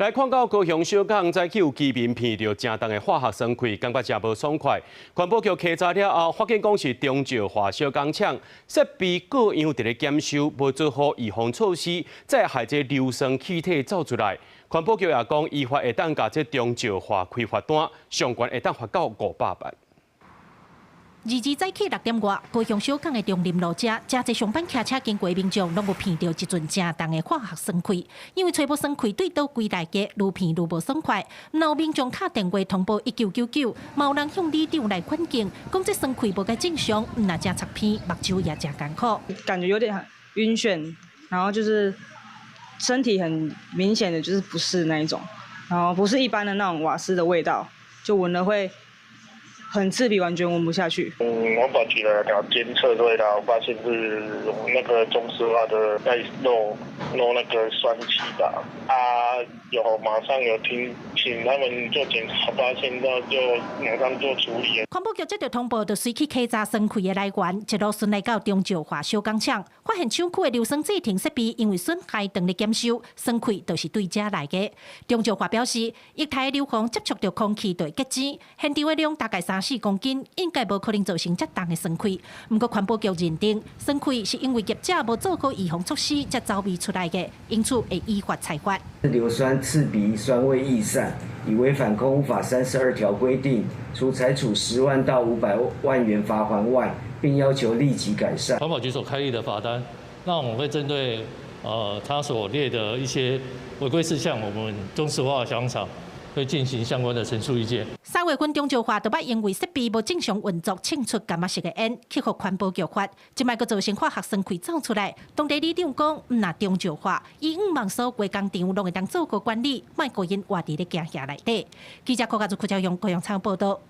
來看到高雄小港早起有居民鼻著誠重的化學酸氣，感覺誠無爽快。環保局稽查了後，發現講是中石化小工廠設備各樣佇咧檢修，無做好預防措施，才會害這硫酸氣體走出來。環保局也講，依法會當共這中石化開罰單，上懸會當罰到500萬。22早起6點外，高雄小港的中林路遮，誠濟上班騎車經過的民眾，攏有鼻著一陣誠重的化學酸氣。因為揣無酸氣對佗位來的，愈鼻愈無爽快。若有民眾敲電話通報1999，嘛有人向里長來反映，講這酸氣無閣正常，毋但誠刺鼻，目睭也誠艱苦。感覺有點暈眩，然後就是身體很明顯的就是不適那一種，然後不是一般的那種瓦斯的味道，就聞了會很刺鼻，完全聞不下去。環保局來給監測對啦，我發現是那個中石化的在漏漏那個酸氣吧。啊，有馬上有聽請他們做檢查，發現到就馬上做處理。環保局接到通報，就隨去稽查酸氣的來源，一路順來到中石化小工廠，發現廠區的硫酸製程設備因為損害當咧檢修，酸氣就是對遮來的。中石化表示，液態硫磺接觸著空氣就會結晶，現場的量大概3、4公斤，應該無可能造成遮重的酸氣。毋過環保局認定，酸氣是因為業者無做好預防措施，才走味出來的，因此會依法裁罰。硫酸刺鼻，酸味逸散，已違反空污法32條規定，除裁處10萬到500萬元罰鍰外，並要求立即改善。環保局所開立的罰單，那我們會針對他所列的一些違規事項，我們中石化小廠會進行相關的陳述意見。3月份中石化就捌因為設備無正常運作，衝出柑仔色的煙，去予環保局罰，這擺閣造成化學酸氣走出來。當地里長講，毋但中石化，以往所有工廠攏會當做好管理，莫予𪜶活佇咧驚嚇內底。記者柯家祖、柯昭勇高雄採訪報導。